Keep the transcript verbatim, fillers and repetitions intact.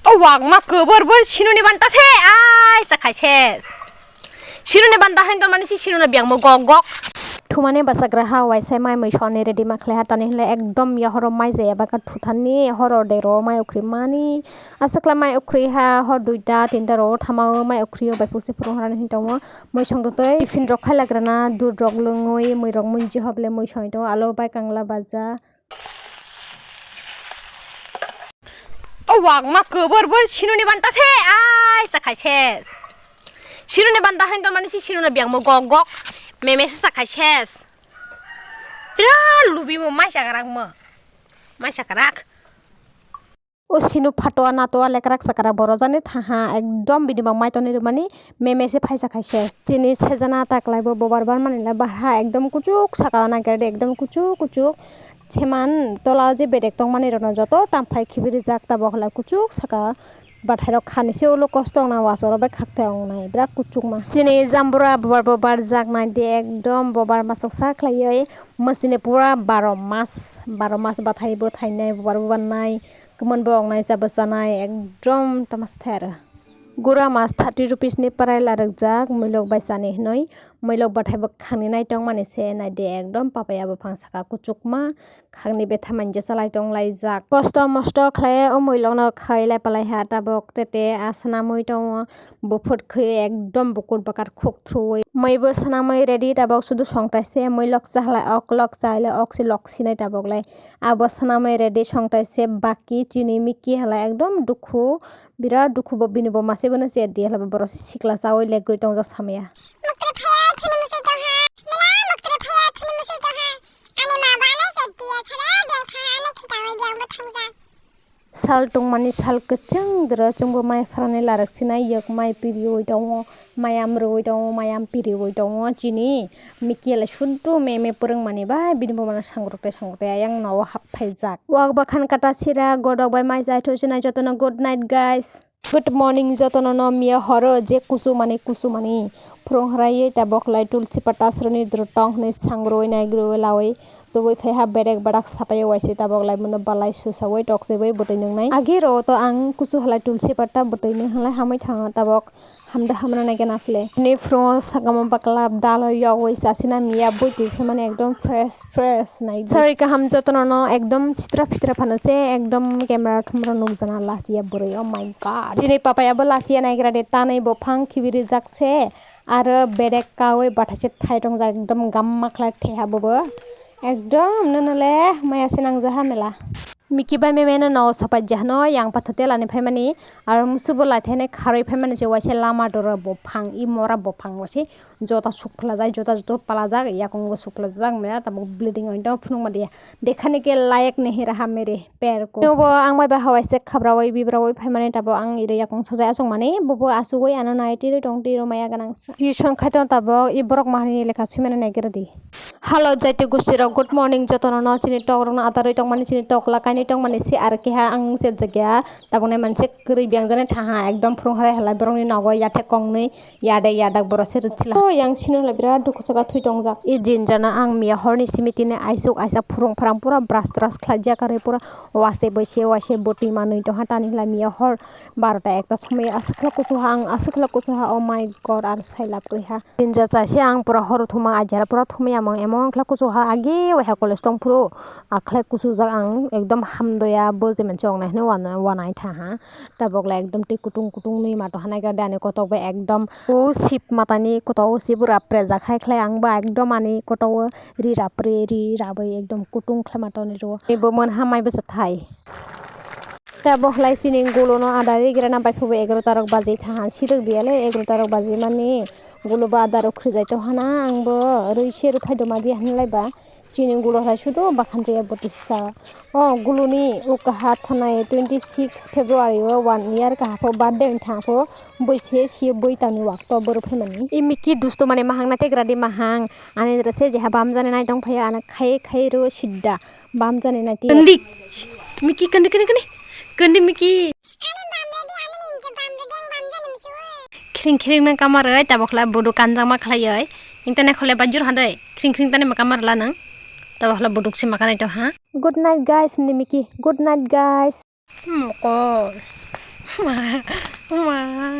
O wak ma kwbor bo sinuni banta se, ai sa khai ses. Sinuni banta hin tongmani si sinuni biyang mo gok gok. Thumani basagra ha waisai mai mui soni ready ma khlai ha tani hinle ekdom ya horo mai jaya baka thuthani horo dero mai ukhri mani. Aswkla mai ukhri ha hor duita tinta ro thama o mai ukhri o bai pusi phuru harani hin tongo. Mui song twi tiffin rok khai lagrana dud rok lwngwi mui rok munji hoble mui song tongo alo bai kangla baja. O wak ma kwbor bo sinuni banta se, ai sa khai ses. Sinuni banta hin tongmani si sinuni biyang mo gok gok. Meme se sa khai ses. Pura lubi mo mai sa karak mo. Mai sa karak. O sinu phato nato lekrak sakara boro jani thaha ekdom bini bang mai toni rwmani meme se phaisa khai se. Chini sejana ta kwlai bo bobar ban mani le baha ekdom kuchuk saka o nai khe ekdom kuchuk kuchuk. Seman tola o je bedek tongmani rokno joto tamphai khibi rijak, tabok hwlai kuchuk saka bathai rok khani se ulo kosto wngnai, waso rok bai khaktai wngnai, birat kuchukma. Chini jambura bobar bobar jak nai di, ekdom bobar masaksa khlaiwi mwsini pura baro mas, baro mas bathai bo thainai, bobar bobar nai, kwmon bo wngnai, cha bo chanai, ekdom tamas ther. Gura mas thirty rupees ni parai larwkjak, muilok bai chani hwnwi. Muilok bathai bo khangni nai tongmani se nai di, ekdom papaya buphang saka kuchukma, khangni betha manja chalai tong laijak. Kosto mosto khlai o muilok no khai lai palai ha, tabok tete a swnamwi tongo, buphut khwi ekdom bukur bakar khuk thrwi. Mui bo swnamwi ready, tabok sudu songtai se muilok cha halai ok lok cha halai ok se lok sinai tabok lai. Abo swnamwi ready songtai se baki chini miki halai ekdom dukhu. Birat dukhu bo bini bo mase bono chair di hala borok se sikla chawi legwi tongjak samaya. Muktre phaya thuni musui tongha. Mela muktre phaya thuni musui tongha. Ani ma ba ano se biya sara deng kha ano thikangwi biyang bo thangjak. Sal tongmani sal kwchwng dwro chwngbo mai pharani larak sinai yok mai piriwi tongo. Mayam rwui tongo, mayam piriui tongo chini. Miki le suddu meme pwrwngmani bai bini bumano sangrwktai sangrwktai ayang nogo haphaijak. Wak bakhan kata sira godok bai mai chai thoi sinai jotono good night guys. Good morning jotono no miya horo je kusu mani kusu mani. Phwrwng hwraiwi tabok lai tulsi pata sroni dwrwtong hwnwi sangrwui naigrwui laui. Tubui phaiha berek badak sapai waise tabok lai mano balai susaui tokseui bwtwi nwngnai. Agi ro to ang kusu halai tulsi pata bwtwi nwnglai hamui thango tabok. Hamda hamra nai gana phle. Ni phro sakamo bakla dalo yogwi chasina miya bui twi phaimani ekdom fresh fresh nai. Sorry kaham jotono no ekdom sitra pitra phano se ekdom camera thumra nukjana lachiya bwrwi, oh my god. Chini papaya bo lachiya naigra de tanai bo phang khibiri jak se aro berek kawi bathaise thai tongjak ekdom gamma khlai thaiha bobo ekdom nono le maya se nangjaha mela. Miki bai meme no no sapai jahno yang patha telani phaimani. Aro musubo laithene kharwi phaimani se waise lama doro bophang, i mora bophang waise jota sukphlajak, jota joto palajak, yakung bo sukphlajak mela tabuk bleeding oito phunukma dia. Dekhane ke layak nahi raha mere pair ko. Bo ang bai ba hawaise khabraui bibraui phaimani tabuk ang ire yakung sajai asukmani, bobo asugui ano nai tiro tong tiro maya ganang sa. Tuition khaito tabuk i borok mahani lekha swimani naigra di. Hello, jaiti gusti rok, good morning jotono no. Chini tok rok no adarwi tongmani, chini tok lakai ni tongmani se aro keha ang se jagya tabuk nai manse kwrwi biyang jani thaha ekdom phwrwng hwrai halai borok ni nogo yathek kong nwi yadek yadak borok se rwchila. O yang sino halai birat dukhu saka thwi tongjak. I jin jana ang miya horni simi tini aisuk aisa phwrwng phrang pura brush trush khlai jak arwi pura wase bai se waise bwtwi manwi tongha tani halai miya hor barota ekta somoi aswk khe kuchuha ang aswk khe kuchuha, oh my god, aro sai lab kaiha. Tinja chaise ang pura horo thuma ajar pura thumui amang emon khlai kuchuha agi waiha college tong phuru akhlai kuchujak ang ekdom hamdoya bo je manse ong nai hwnwi wana wanai thaha tabok le ekdom tei kutung kutung nwi mato hanai khe ani kotok bai ekdom o sip matani kotok o sip rap rejak hai khlai ang ba ekdom ani kotok o ri rap re ri rabwi ekdom kutung khlai matoni rwo bo mwnha mai bwsa thai. Tei bo khlai chini gulo no ada ri gira na bai phubo egaroh ta rok baji thaha sirok biya le egaroh ta rok baji mani gulo bo ada rok khrijai tong hana ang bo rwi se rw phai do ma di hwnlai ba chini gulo hai sudo bakhan jaya bwtwi sa o gulo ni o kaha thanai twenty six February o one year kaha pho birthday wng thaha pho bwise se bwi tani wak to bwrw phai mani. I miki dusto mani mahang na tegra di mahang ani dra se jeha bam jani nai tong phai ano khai khai rw sidda. Bam jani na ti. Kandi. Miki kandi kandi kandi. Kandi miki. Khring khring nang kamar oi tabok la bodo kanjang ma khlai oi. Ing tane khole bajur handai. Khring khring tane ma kamar la nang. Tabok la boduk se ma kanai to ha. Good night guys ni miki. Good night guys. Mokol. Ma, ma.